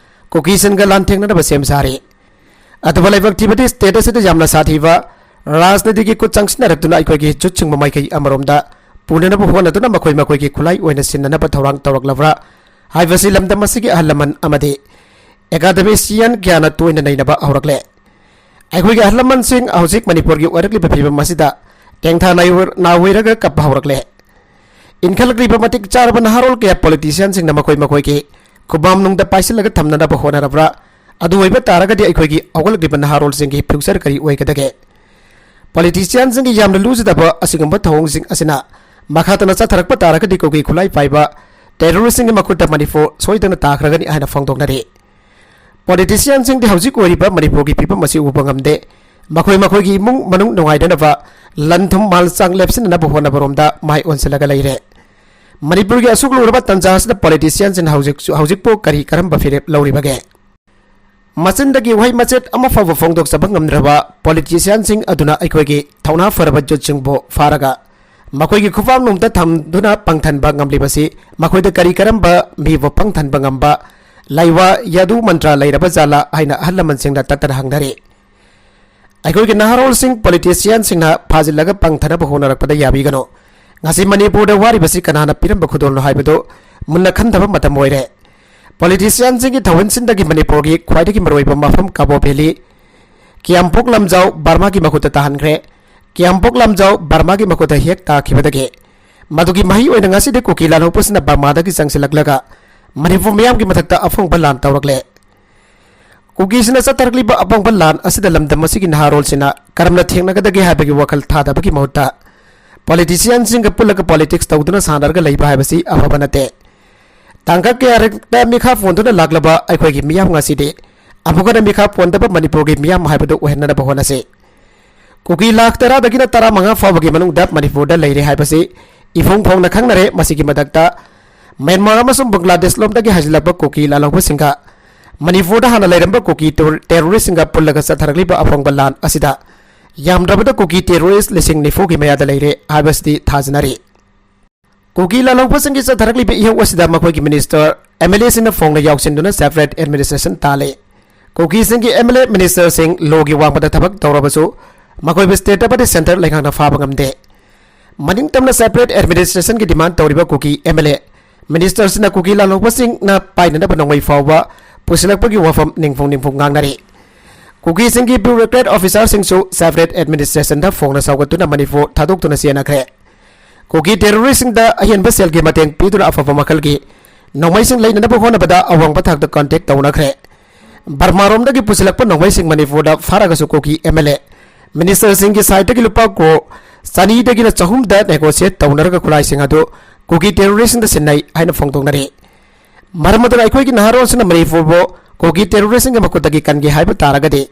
ꯀꯨꯀꯤꯁꯤꯡꯒ ꯂꯥꯟꯊꯦꯡꯅꯅꯕ ꯁꯦꯝ ꯁꯥꯔꯤ꯫ ꯑꯗꯨꯕꯨ ꯂꯥꯏꯕꯛ ꯊꯤꯕꯗꯤ state ꯑꯁꯤꯗ ꯌꯥꯝꯅ ꯁꯥꯊꯤꯕ ꯔꯥꯖꯅꯤꯇꯤꯒꯤ ꯈꯨꯠ ꯆꯪꯁꯤꯟꯅꯔꯛꯇꯨꯅ ꯑꯩꯈꯣꯏꯒꯤ ꯆꯨꯠꯁꯤꯡꯕ ꯃꯥꯏꯀꯩ ꯑꯃꯔꯣꯝꯗ ꯄꯨꯅꯅꯕ ꯍꯣꯠꯅꯗꯨꯅ ꯃꯈꯣꯏ ꯃꯈꯣꯏꯒꯤ ꯈꯨꯠꯂꯥꯏ ꯑꯣꯏꯅ ꯁꯤꯖꯤꯟꯅꯅꯕ ꯊꯧꯔꯥꯡ ꯇꯧꯔꯛꯂꯕ꯭ꯔꯥ ꯍꯥꯏꯕꯁꯤ ꯂꯝꯗꯝ ꯑꯁꯤꯒꯤ ꯑꯍꯜ ꯂꯃꯟ ꯑꯃꯗꯤ ꯑꯦꯀꯥꯗꯦꯃꯤꯁꯤꯌꯟ ꯀꯌꯥꯅ ꯇꯣꯏꯅ ꯅꯩꯅꯕ ꯍꯧꯔꯛꯂꯦ꯫ ꯑꯩꯈꯣꯏꯒꯤ ꯑꯍꯜ ꯂꯃꯟꯁꯤꯡ ꯍꯧꯖꯤꯛ ꯃꯅꯤꯄꯨꯔꯒꯤ ꯑꯣꯏꯔꯛꯂꯤꯕ ꯐꯤꯕꯝ ꯑꯁꯤꯗ ꯇꯦꯡꯊꯥ ꯅꯥꯏꯋ-, ꯅꯥꯋꯩꯔꯒ ꯀꯞꯄ ꯍꯧꯔꯛꯂꯦ꯫ ꯏꯟꯈꯠꯂꯛꯂꯤꯕ ꯃꯇꯤꯛ ꯆꯥꯔꯕ ꯅꯍꯥꯔꯣꯜ ꯀꯌꯥ ꯄꯣꯂꯤꯇꯤꯁꯤꯌꯥꯟꯁꯤꯡꯅ ꯃꯈꯣꯏ ꯃꯈꯣꯏꯒꯤ ꯈꯨꯕꯥꯝꯅꯨꯡꯗ ꯄꯥꯏꯁꯤꯜꯂꯒ ꯊꯝꯅꯅꯕ ꯍꯣꯠꯅꯔꯕ꯭ꯔꯥ? ꯑꯗꯨ ꯑꯣꯏꯕ ꯇꯥꯔꯒꯗꯤ ꯑꯩꯈꯣꯏꯒꯤ ꯍꯧꯒꯠꯂꯛꯂꯤꯕ ꯅꯍꯥꯔꯣꯜꯁꯤꯡꯒꯤ ꯐ꯭ꯌꯨꯆꯔ ꯀꯔꯤ ꯑꯣꯏꯒꯗꯒꯦ? ꯄꯣꯂꯤꯇꯤꯁꯤꯌꯥꯟꯁꯤꯡꯒꯤ ꯌꯥꯝꯅ ꯂꯨꯖꯗꯕ ꯑꯁꯤꯒꯨꯝꯕ ꯊꯧꯑꯣꯡꯁꯤꯡ ꯑꯁꯤꯅ ꯃꯈꯥ ꯇꯥꯅ ꯆꯠꯊꯔꯛꯄ ꯇꯥꯔꯒꯗꯤ ꯀꯨꯀꯤ ꯈꯨꯠꯂꯥꯏ ꯄꯥꯏꯕ ꯇꯦꯔꯣꯔꯤꯁꯁꯤꯡꯒꯤ ꯃꯈꯨꯠꯇ ꯃꯅꯤꯄꯨꯔ ꯁꯣꯏꯗꯅ ꯇꯥꯈ꯭ꯔꯒꯅꯤ ꯍꯥꯏꯅ ꯐꯣꯡꯗꯣꯛꯅꯔꯤ꯫ ꯄꯣꯂꯤꯇꯤꯁꯤꯌꯥꯟꯁꯤꯡꯗꯤ ꯍꯧꯖꯤꯛ ꯑꯣꯏꯔꯤꯕ ꯃꯅꯤꯄꯨꯔꯒꯤ ꯐꯤꯕꯝ ꯑꯁꯤ ꯎꯕ ꯉꯝꯗꯦ꯫ ꯃꯈꯣꯏ ꯃꯈꯣꯏꯒꯤ ꯏꯃꯨꯡ ꯃꯅꯨꯡ ꯅꯨꯡꯉꯥꯏꯅꯅꯕ ꯂꯟ ꯊꯨꯝ ꯃꯥꯜ ꯆꯥꯡ ꯂꯦꯞꯁꯤꯟꯅꯅꯕ ꯍꯣꯠꯅꯕꯔꯣꯝꯗ ꯃꯥꯏ ꯑꯣꯟꯁꯤꯜꯂꯒ ꯂꯩꯔꯦ꯫ ꯃꯅꯤꯄꯨꯔꯒꯤ ꯑꯁꯨꯛ ꯂꯨꯔꯕ ꯇꯥꯟꯖꯥ ꯑꯁꯤꯗ ꯄꯣꯂꯤꯇꯤꯁꯤꯌꯥꯟꯁꯤꯡꯅ ꯍꯧꯖꯤꯛꯁꯨ, ꯍꯧꯖꯤꯛꯄꯨ ꯀꯔꯤ ꯀꯔꯝꯕ ꯐꯤꯔꯦꯞ ꯂꯧꯔꯤꯕꯒꯦ? ꯃꯆꯤꯟꯗꯒꯤ ꯋꯥꯍꯩ ꯃꯆꯦꯠ ꯑꯃ ꯐꯥꯎꯕ ꯐꯣꯡꯗꯣꯛꯆꯕ ꯉꯝꯗ꯭ꯔꯕ ꯄꯣꯂꯤꯇꯤꯁꯤꯌꯥꯟꯁꯤꯡ ꯑꯗꯨꯅ ꯑꯩꯈꯣꯏꯒꯤ ꯊꯧꯅꯥ ꯐꯔꯕ ꯌꯨꯠꯁꯤꯡꯕꯨ ꯐꯥꯔꯒ ꯃꯈꯣꯏꯒꯤ ꯈꯨꯐꯝ ꯅꯨꯡꯗ ꯊꯝꯗꯨꯅ ꯄꯪꯊꯟꯕ ꯉꯝꯂꯤꯕꯁꯤ ꯃꯈꯣꯏꯗ ꯀꯔꯤ ꯀꯔꯝꯕ ꯃꯤꯕꯨ ꯄꯪꯊꯟꯕ ꯉꯝꯕ ꯂꯥꯏꯋꯥ ꯌꯥꯗꯨ ꯃꯟꯇ꯭ꯔ ꯂꯩꯔꯕ ꯖꯥꯠꯂꯥ ꯍꯥꯏꯅ ꯑꯍꯜ ꯂꯃꯟꯁꯤꯡꯅ ꯇꯠꯇꯅ ꯍꯪꯅꯔꯤ꯫ ꯑꯩꯈꯣꯏꯒꯤ ꯅꯍꯥꯔꯣꯜꯁꯤꯡ ꯄꯣꯂꯤꯇꯤꯁꯤꯌꯥꯟꯁꯤꯡꯅ ꯐꯥꯖꯤꯜꯂꯒ ꯄꯪꯊꯅꯕ ꯍꯣꯠꯅꯔꯛꯄꯗ ꯌꯥꯕꯤꯒꯅꯨ꯫ ꯉꯁꯤ ꯃꯅꯤꯄꯨꯔꯗ ꯋꯥꯔꯤꯕꯁꯤ ꯀꯅꯥꯅ ꯄꯤꯔꯝꯕ ꯈꯨꯗꯣꯜꯅꯣ ꯍꯥꯏꯕꯗꯨ ꯃꯨꯟꯅ ꯈꯟꯊꯕ ꯃꯇꯝ ꯑꯣꯏꯔꯦ꯫ ꯄꯣꯂꯤꯇꯤꯁꯤꯌꯥꯟꯁꯤꯡꯒꯤ ꯊꯧꯍꯟꯁꯤꯟꯗꯒꯤ ꯃꯅꯤꯄꯨꯔꯒꯤ ꯈ꯭ꯋꯥꯏꯗꯒꯤ ꯃꯔꯨꯑꯣꯏꯕ ꯃꯐꯝ ꯀꯥꯕꯣ ꯚꯦꯂꯤ, ꯀꯤꯌꯥꯝꯄꯣꯛ ꯂꯝꯖꯥꯎ ꯕꯔꯃꯥꯒꯤ ꯃꯈꯨꯠꯇ ꯇꯥꯍꯟꯈ꯭ꯔꯦ꯫ ꯀꯤꯌꯥꯝꯄꯣꯛ ꯂꯝꯖꯥꯎ ꯕꯔꯃꯥꯒꯤ ꯃꯈꯨꯠꯇ ꯍꯦꯛ ꯇꯥꯈꯤꯕꯗꯒꯤ ꯃꯗꯨꯒꯤ ꯃꯍꯩ ꯑꯣꯏꯅ ꯉꯁꯤꯗꯤ ꯀꯨꯀꯤ ꯂꯥꯜꯍꯧꯕꯁꯤꯅ ꯕꯔꯃꯥꯗꯒꯤ ꯆꯪꯁꯤꯜꯂꯛꯂꯒ ꯃꯅꯤꯄꯨꯔ ꯃꯤꯌꯥꯝꯒꯤ ꯃꯊꯛꯇ ꯑꯐꯣꯡꯕ ꯂꯥꯟ ꯇꯧꯔꯛꯂꯦ꯫ ꯀꯨꯀꯤꯁꯤꯅ ꯆꯠꯊꯔꯛꯂꯤꯕ ꯑꯐꯣꯡꯕ ꯂꯥꯟ ꯑꯁꯤꯗ ꯂꯝꯗꯝ ꯑꯁꯤꯒꯤ ꯅꯍꯥꯔꯣꯜꯁꯤꯡꯅ ꯀꯔꯝꯅ ꯊꯦꯡꯅꯒꯗꯒꯦ ꯍꯥꯏꯕꯒꯤ ꯋꯥꯈꯜ ꯊꯥꯗꯕꯒꯤ ꯃꯍꯨꯠꯇ ꯄꯣꯂꯤꯇꯤꯁꯤꯌꯥꯟꯁꯤꯡꯒ ꯄꯨꯜꯂꯒ ꯄꯣꯂꯤꯇꯤꯛꯁ ꯇꯧꯗꯨꯅ ꯁꯥꯟꯅꯔꯒ ꯂꯩꯕ ꯍꯥꯏꯕꯁꯤ ꯑꯐꯕ ꯅꯠꯇꯦ꯫ ꯇꯥꯡꯀꯛ ꯀꯌꯥꯔꯛꯇ ꯃꯤꯈꯥ ꯄꯣꯟꯗꯨꯅ ꯂꯥꯛꯂꯕ ꯑꯩꯈꯣꯏꯒꯤ ꯃꯤꯌꯥꯝ ꯉꯁꯤꯗꯤ ꯑꯃꯨꯛ ꯍꯟꯅ ꯃꯤꯈꯥ ꯄꯣꯟꯗꯕ ꯃꯅꯤꯄꯨꯔꯒꯤ ꯃꯤꯌꯥꯝ ꯍꯥꯏꯕꯗꯨ ꯑꯣꯏꯍꯟꯅꯅꯕ ꯍꯣꯠꯅꯁꯤ꯫ ꯀꯨꯀꯤ ꯂꯥꯈ ꯇꯔꯥꯗꯒꯤꯅ ꯇꯔꯥꯃꯉꯥ ꯐꯥꯎꯕꯒꯤ ꯃꯅꯨꯡꯗ ꯃꯅꯤꯄꯨꯔꯗ ꯂꯩꯔꯦ ꯍꯥꯏꯕꯁꯤ ꯏꯐꯣꯡ ꯐꯣꯡꯅ ꯈꯪꯅꯔꯦ꯫ ꯃꯁꯤꯒꯤ ꯃꯊꯛꯇ ꯃ꯭ꯌꯥꯟꯃꯥꯔ ꯑꯃꯁꯨꯡ ꯕꯪꯒ꯭ꯂꯥꯗꯦꯁ ꯂꯣꯝꯗꯒꯤ ꯍꯥꯏꯖꯤꯜꯂꯛꯄ ꯀꯨꯀꯤ ꯂꯥꯜꯍꯧꯕꯁꯤꯡꯒ ꯃꯅꯤꯄꯨꯔꯗ ꯍꯥꯟꯅ ꯂꯩꯔꯝꯕ ꯀꯨꯀꯤ ꯇꯦꯔꯣ-, ꯇꯦꯔꯣꯔꯤꯁꯁꯤꯡꯒ ꯄꯨꯜꯂꯒ ꯆꯠꯊꯔꯛꯂꯤꯕ ꯑꯐꯣꯡꯕ ꯂꯥꯟ ꯑꯁꯤꯗ ꯌꯥꯝꯗ꯭ꯔꯕꯗ ꯀꯨꯀꯤ ꯇꯦꯔꯣꯔꯤꯁ ꯂꯤꯁꯤꯡ ꯅꯤꯐꯨꯒꯤ ꯃꯌꯥꯗ ꯂꯩꯔꯦ ꯍꯥꯏꯕꯁꯤꯗꯤ ꯊꯥꯖꯅꯔꯤ꯫ ꯀꯨꯀꯤ ꯂꯥꯜꯍꯧꯕꯁꯤꯡꯒꯤ ꯆꯠꯊꯔꯛꯂꯤꯕ ꯏꯍꯧ ꯑꯁꯤꯗ ꯃꯈꯣꯏꯒꯤ ꯃꯤꯅꯤꯁꯇꯔ, ꯑꯦꯝ ꯑꯦꯜ ꯑꯦꯁꯤꯡꯅ ꯐꯣꯡꯅ ꯌꯥꯎꯁꯤꯟꯗꯨꯅ ꯁꯦꯄꯔꯦꯠ ꯑꯦꯗꯃꯤꯅꯤꯁꯇ꯭ꯔꯦꯁꯟ ꯇꯥꯜꯂꯤ꯫ ꯀꯨꯀꯤꯁꯤꯡꯒꯤ ꯑꯦꯝ ꯑꯦꯜ ꯑꯦ, ꯃꯤꯅꯤꯁꯇꯔꯁꯤꯡ ꯂꯣꯒꯤ ꯋꯥꯡꯃꯗ ꯊꯕꯛ ꯇꯧꯔꯕꯁꯨ ꯃꯈꯣꯏꯕꯨ ꯁ꯭ꯇꯦꯠ ꯑꯃꯗꯤ ꯁꯦꯟꯇꯔ ꯂꯩꯉꯥꯛꯅ ꯐꯥꯕ ꯉꯝꯗꯦ꯫ ꯃꯅꯤꯡ ꯇꯝꯅ separate administrationꯒꯤ demand ꯇꯧꯔꯤꯕ ꯀꯨꯀꯤ MLA, ministerꯁꯤꯡꯅ ꯀꯨꯀꯤ ꯂꯥꯜꯍꯧꯕꯁꯤꯡꯅ ꯄꯥꯏꯅꯅꯕ ꯅꯣꯡꯃꯩ ꯐꯥꯎꯕ ꯄꯨꯁꯤꯜꯂꯛꯄꯒꯤ ꯋꯥꯐꯝ ꯅꯤꯡꯐꯨꯡ ꯅꯤꯡꯐꯨꯡ ꯉꯥꯡꯅꯔꯤ꯫ ꯀꯨꯀꯤꯁꯤꯡꯒꯤ bureaucrat officerꯁꯤꯡꯁꯨ separate administrationꯗ ꯐꯣꯡꯅ ꯁꯧꯒꯠꯇꯨꯅ ꯃꯅꯤꯄꯨꯔ ꯊꯥꯗꯣꯛꯇꯨꯅ ꯆꯦꯟꯅꯈ꯭ꯔꯦ꯫ ꯀꯨꯀꯤ terroristꯁꯤꯡꯗ ꯑꯍꯦꯟꯕ ꯁꯦꯜꯒꯤ ꯃꯇꯦꯡ ꯄꯤꯗꯨꯅ ꯑꯐꯕ ꯃꯈꯜꯒꯤ ꯅꯣꯡꯃꯩꯁꯤꯡ ꯂꯩꯅꯅꯕ ꯍꯣꯠꯅꯕꯗ ꯑꯋꯥꯡꯕ ꯊꯥꯛꯇ contact ꯇꯧꯅꯈ꯭ꯔꯦ꯫ ꯕꯔꯃꯥꯔꯣꯝꯗꯒꯤ ꯄꯨꯁꯤꯜꯂꯛꯄ ꯅꯣꯡꯃꯩꯁꯤꯡ ꯃꯅꯤꯄꯨꯔꯗ ꯐꯥꯔꯒꯁꯨ ꯀꯨꯀꯤ MLA, ministerꯁꯤꯡꯒꯤ sideꯇꯒꯤ ꯂꯨꯄꯥ ꯀ꯭ꯔꯣꯔ ꯆꯅꯤꯗꯒꯤꯅ ꯆꯍꯨꯝꯗ negotiate ꯇꯧꯅꯔꯒ ꯈꯨꯠꯂꯥꯏꯁꯤꯡ ꯑꯗꯨ ꯀꯨꯀꯤ terroristꯁꯤꯡꯗ ꯁꯤꯟꯅꯩ ꯍꯥꯏꯅ ꯐꯣꯡꯗꯣꯛꯅꯔꯤ꯫ ꯃꯔꯝ ꯑꯗꯨꯅ ꯑꯩꯈꯣꯏꯒꯤ ꯅꯍꯥꯔꯣꯜꯁꯤꯡꯅ ꯃꯅꯤꯄꯨꯔꯕꯨ ꯀꯨꯀꯤ terroristꯁꯤꯡꯒꯤ ꯃꯈꯨꯠꯇꯒꯤ ꯀꯟꯒꯦ ꯍꯥꯏꯕ ꯇꯥꯔꯒꯗꯤ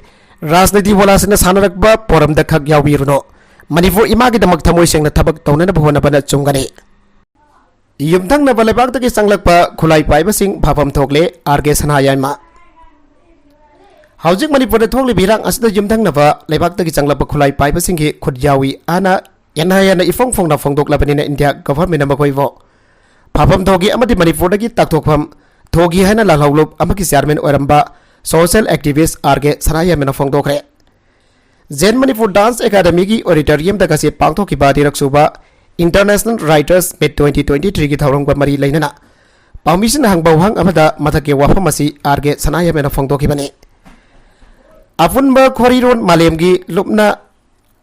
ꯔꯥꯖꯅꯤꯇꯤ ꯋꯥꯂꯥꯁꯤꯡꯅ ꯁꯥꯟꯅꯔꯛꯄ ꯄꯣꯔꯝꯗ ꯈꯛ ꯌꯥꯎꯕꯤꯔꯨꯅꯨ꯫ ꯃꯅꯤꯄꯨꯔ ꯏꯃꯥꯒꯤꯗꯃꯛ ꯊꯃꯣꯏ ꯁꯦꯡꯅ ꯊꯕꯛ ꯇꯧꯅꯅꯕ ꯍꯣꯠꯅꯕꯅ ꯆꯨꯝꯒꯅꯤ꯫ ꯌꯨꯝꯊꯪꯅꯕ ꯂꯩꯕꯥꯛꯇꯒꯤ ꯆꯪꯂꯛꯄ ꯈꯨꯠꯂꯥꯏ ꯄꯥꯏꯕꯁꯤꯡ ꯐꯥꯐꯝ ꯊꯣꯛꯂꯦ, R K ꯁꯅꯥꯌꯥꯏꯃ꯫ ꯍꯧꯖꯤꯛ ꯃꯅꯤꯄꯨꯔꯗ ꯊꯣꯛꯂꯤꯕ ꯏꯔꯥꯡ ꯑꯁꯤꯗ ꯌꯨꯝꯊꯪꯅꯕ ꯂꯩꯕꯥꯛꯇꯒꯤ ꯆꯪꯂꯛꯄ ꯈꯨꯠꯂꯥꯏ ꯄꯥꯏꯕꯁꯤꯡꯒꯤ ꯈꯨꯠ ꯌꯥꯎꯏ ꯍꯥꯏꯅ ꯍꯦꯟꯅ ꯍꯦꯟꯅ ꯏꯐꯣꯡ ꯐꯣꯡꯅ ꯐꯣꯡꯗꯣꯛꯂꯕꯅꯤꯅ ꯏꯟꯗꯤꯌꯥ ꯒꯚꯔꯟꯃꯦꯟꯠꯅ ꯃꯈꯣꯏꯕꯨ ꯐꯥꯐꯝ ꯊꯣꯛꯈꯤ ꯑꯃꯗꯤ ꯃꯅꯤꯄꯨꯔꯗꯒꯤ ꯇꯥꯛꯊꯣꯛꯐꯝ ꯊꯣꯛꯈꯤ ꯍꯥꯏꯅ ꯂꯥꯜꯍꯧꯂꯨꯞ ꯑꯃꯒꯤ ꯆꯤꯌꯥꯔꯃꯦꯟ ꯑꯣꯏꯔꯝꯕ social activist R K ꯁꯅꯥꯌꯥꯏꯃꯅ ꯐꯣꯡꯗꯣꯛꯈ꯭ꯔꯦ꯫ ꯖꯦꯟ ꯃꯅꯤꯄꯨꯔ dance academyꯒꯤ auditoriumꯗ ꯉꯁꯤ ꯄꯥꯡꯊꯣꯛꯈꯤꯕ ꯑꯅꯤꯔꯛ ꯁꯨꯕ International Writers Meet twenty twenty-threeꯒꯤ ꯊꯧꯔꯝꯒ ꯃꯔꯤ ꯂꯩꯅꯅ ꯄꯥꯎꯃꯤꯁꯤꯡꯅ ꯍꯪꯕ ꯋꯥꯍꯪ ꯑꯃꯗ ꯃꯊꯛꯀꯤ ꯋꯥꯐꯝ ꯑꯁꯤ R K ꯁꯅꯥꯌꯥꯏꯃꯅ ꯐꯣꯡꯗꯣꯛꯈꯤꯕꯅꯤ꯫ ꯑꯄꯨꯟꯕ ꯈꯣꯔꯤꯔꯣꯟ ꯃꯥꯂꯦꯝꯒꯤ ꯂꯨꯞꯅ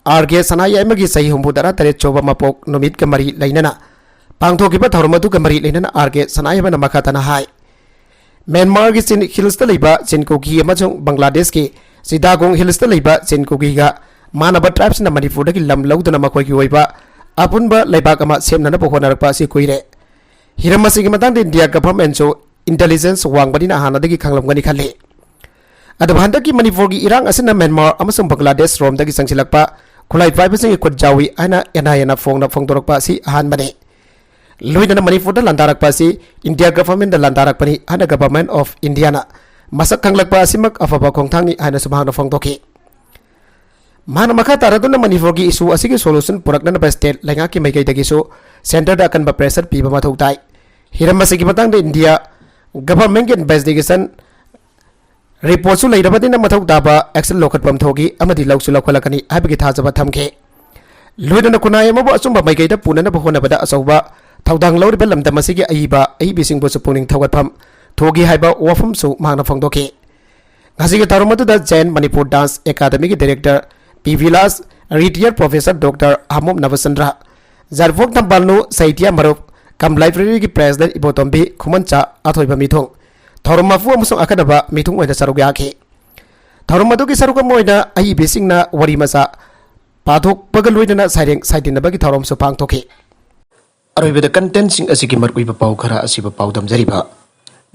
R K ꯁꯅꯥꯌꯥꯏꯃꯒꯤ ꯆꯍꯤ ꯍꯨꯝꯐꯨꯇꯔꯥ ꯇꯔꯦꯠ ꯁꯨꯕ ꯃꯄꯣꯛ ꯅꯨꯃꯤꯠꯀ ꯃꯔꯤ ꯂꯩꯅꯅ ꯄꯥꯡꯊꯣꯛꯈꯤꯕ ꯊꯧꯔꯝ ꯑꯗꯨꯒ ꯃꯔꯤ ꯂꯩꯅꯅ R K ꯁꯅꯥꯌꯥꯏꯃꯅ ꯃꯈꯥ ꯇꯥꯅ ꯍꯥꯏ, ꯃ꯭ꯌꯥꯟꯃꯥꯔꯒꯤ ꯆꯤꯟ ꯍꯤꯜꯁꯇ ꯂꯩꯕ ꯆꯤꯟ ꯀꯨꯀꯤ ꯑꯃꯁꯨꯡ ꯕꯪꯒ꯭ꯂꯥꯗꯦꯁꯀꯤ ꯆꯤꯇꯥꯒꯣꯡ ꯍꯤꯜꯁꯇ ꯂꯩꯕ ꯆꯤꯟ ꯀꯨꯀꯤꯒ ꯃꯥꯟꯅꯕ tribeꯁꯤꯡꯅ ꯃꯅꯤꯄꯨꯔꯗꯒꯤ ꯂꯝ ꯂꯧꯗꯨꯅ ꯃꯈꯣꯏꯒꯤ ꯑꯣꯏꯕ ꯑꯄꯨꯟꯕ ꯂꯩꯕꯥꯛ ꯑꯃ ꯁꯦꯝꯅꯅꯕ ꯍꯣꯠꯅꯔꯛꯄ ꯑꯁꯤ ꯀꯨꯏꯔꯦ꯫ ꯍꯤꯔꯝ ꯑꯁꯤꯒꯤ ꯃꯇꯥꯡꯗ ꯏꯟꯗꯤꯌꯥ ꯒꯚꯔꯟꯃꯦꯟꯠꯁꯨ intelligence ꯋꯥꯡꯕꯅꯤꯅ ꯍꯥꯟꯅꯗꯒꯤ ꯈꯪꯂꯝꯒꯅꯤ ꯈꯜꯂꯤ꯫ ꯑꯗꯨꯕꯨ ꯍꯟꯗꯛꯀꯤ ꯃꯅꯤꯄꯨꯔꯒꯤ ꯏꯔꯥꯡ ꯑꯁꯤꯅ ꯃ꯭ꯌꯥꯟꯃꯥꯔ ꯑꯃꯁꯨꯡ ꯕꯪꯒ꯭ꯂꯥꯗꯦꯁ ꯔꯣꯝꯗꯒꯤ ꯆꯪꯁꯤꯜꯂꯛꯄ ꯈꯨꯠꯂꯥꯏ ꯄꯥꯏꯕꯁꯤꯡꯒꯤ ꯈꯨꯠ ꯌꯥꯎꯏ ꯍꯥꯏꯅ ꯍꯦꯟꯅ ꯍꯦꯟꯅ ꯐꯣꯡꯅ ꯐꯣꯡꯗꯣꯔꯛꯄ ꯑꯁꯤ ꯑꯍꯥꯟꯕꯅꯤ꯫ ꯂꯣꯏꯅꯅ ꯃꯅꯤꯄꯨꯔꯗ ꯂꯥꯟꯗꯥꯔꯛꯄ ꯑꯁꯤ ꯏꯟꯗꯤꯌꯥ ꯒꯚꯔꯟꯃꯦꯟꯠꯅ ꯂꯥꯟꯗꯥꯔꯛꯄꯅꯤ ꯍꯥꯏꯅ Government of Indiaꯅ ꯃꯁꯛ ꯈꯪꯂꯛꯄ ꯑꯁꯤꯃꯛ ꯑꯐꯕ ꯈꯣꯡꯊꯥꯡꯅꯤ ꯍꯥꯏꯅꯁꯨ ꯃꯍꯥꯛꯅ ꯐꯣꯡꯗꯣꯛꯈꯤ꯫ ꯃꯍꯥꯛꯅ ꯃꯈꯥ ꯇꯥꯔꯗꯨꯅ ꯃꯅꯤꯄꯨꯔꯒꯤ issue ꯑꯁꯤꯒꯤ solution ꯄꯨꯔꯛꯅꯅꯕ state ꯂꯩꯉꯥꯛꯀꯤ ꯃꯥꯏꯀꯩꯗꯒꯤꯁꯨ centreꯗ ꯑꯀꯟꯕ pressure ꯄꯤꯕ ꯃꯊꯧ ꯇꯥꯏ꯫ ꯍꯤꯔꯝ ꯑꯁꯤꯒꯤ ꯃꯇꯥꯡꯗ ꯏꯟꯗꯤꯌꯥ ꯒꯚꯔꯟꯃꯦꯟꯠꯀꯤ investigation reportꯁꯨ ꯂꯩꯔꯕꯅꯤꯅ ꯃꯊꯧ ꯇꯥꯕ action ꯂꯧꯈꯠꯐꯝ ꯊꯣꯛꯏ ꯑꯃꯗꯤ ꯂꯧꯁꯨ ꯂꯧꯈꯠꯂꯛꯀꯅꯤ ꯍꯥꯏꯕꯒꯤ ꯊꯥꯖꯕ ꯊꯝꯈꯤ꯫ ꯂꯣꯏꯅꯅ ꯈꯨꯟꯅꯥꯏ ꯑꯃꯕꯨ ꯑꯆꯨꯝꯕ ꯃꯥꯏꯀꯩꯗ ꯄꯨꯅꯅꯕ ꯍꯣꯠꯅꯕꯗ ꯑꯆꯧꯕ ꯊꯧꯗꯥꯡ ꯂꯧꯔꯤꯕ ꯂꯝꯗꯝ ꯑꯁꯤꯒꯤ ꯑꯏꯕ ꯑꯏꯕꯤꯁꯤꯡꯕꯨꯁꯨ ꯄꯨꯛꯅꯤꯡ ꯊꯧꯒꯠꯐꯝ ꯊꯣꯛꯏ ꯍꯥꯏꯕ ꯋꯥꯐꯝꯁꯨ ꯃꯍꯥꯛꯅ ꯐꯣꯡꯗꯣꯛꯈꯤ꯫ ꯉꯁꯤꯒꯤ ꯊꯧꯔꯝ ꯑꯗꯨꯗ ꯖꯦꯟ ꯃꯅꯤꯄꯨꯔ ꯗꯥꯟꯁ ꯑꯦꯀꯥꯗꯃꯤꯒꯤ ꯗꯥꯏꯔꯦꯛꯇꯔ ꯄꯤ ꯕꯤꯂꯥꯁ, ꯔꯤꯇꯤꯌꯔ ꯄ꯭ꯔꯣꯐꯦꯁꯔ ꯗꯣꯛꯇꯔ ꯍꯥꯃꯣꯝ ꯅꯕꯆꯟꯗ꯭ꯔ, ꯖꯔꯐꯣꯛ ꯊꯝꯕꯥꯜꯅꯨ ꯁꯥꯍꯤꯇ꯭ꯌ ꯃꯔꯨꯞ ꯀꯝ ꯂꯥꯏꯕ꯭ꯔꯦꯔꯤꯒꯤ ꯄ꯭ꯔꯦꯁꯤꯗꯦꯟꯠ ꯏꯕꯣꯇꯣꯝꯕꯤ ꯈꯨꯃꯟꯆꯥ, ꯑꯊꯣꯏꯕ ꯃꯤꯊꯨꯡ, ꯊꯧꯔꯝ ꯃꯄꯨ ꯑꯃꯁꯨꯡ ꯑꯈꯟꯅꯕ ꯃꯤꯊꯨꯡ ꯑꯣꯏꯅ ꯁꯔꯨꯛ ꯌꯥꯈꯤ꯫ ꯊꯧꯔꯝ ꯑꯗꯨꯒꯤ ꯁꯔꯨꯛ ꯑꯃ ꯑꯣꯏꯅ ꯑꯏꯕꯤꯁꯤꯡꯅ ꯋꯥꯔꯤ ꯃꯆꯥ ꯄꯥꯊꯣꯛꯄꯒ ꯂꯣꯏꯅꯅ ꯁꯩꯔꯦꯡ ꯁꯩꯗꯤꯟꯅꯕꯒꯤ ꯊꯧꯔꯝꯁꯨ ꯄꯥꯡꯊꯣꯛꯈꯤ꯫ ꯑꯔꯣꯏꯕꯗ ꯀꯟꯇꯦꯟꯠꯁꯤꯡ ꯑꯁꯤꯒꯤ ꯃꯔꯨꯑꯣꯏꯕ ꯄꯥꯎ ꯈꯔ ꯑꯁꯤꯕꯨ ꯄꯥꯎꯗꯝꯖꯔꯤꯕ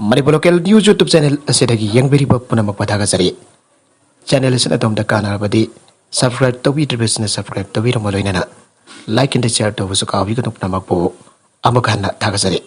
Manipur local news YouTube channel ꯑꯁꯤꯗꯒꯤ ꯌꯦꯡꯕꯤꯔꯤꯕ ꯄꯨꯝꯅꯃꯛꯄꯨ ꯊꯥꯒꯠꯆꯔꯤ꯫ ꯆꯦꯅꯦꯜ ꯑꯁꯤꯅ ꯑꯗꯣꯝꯗ ꯀꯥꯟꯅꯔꯕꯗꯤ ꯁꯕꯁꯀ꯭ꯔꯥꯏꯕ ꯇꯧꯕꯤꯗ꯭ꯔꯤꯕꯁꯤꯡꯅ ꯁꯕꯁꯀ꯭ꯔꯥꯏꯕ ꯇꯧꯕꯤꯔꯝꯕ ꯂꯣꯏꯅꯅ ꯂꯥꯏꯛ ꯑꯦꯟ ꯁꯤꯌꯔ ꯇꯧꯕꯁꯨ ꯀꯥꯎꯕꯤꯒꯅꯨ꯫ ꯄꯨꯝꯅꯃꯛꯄꯨ ꯑꯃꯨꯛ ꯍꯟꯅ ꯊꯥꯒꯠꯆꯔꯤ꯫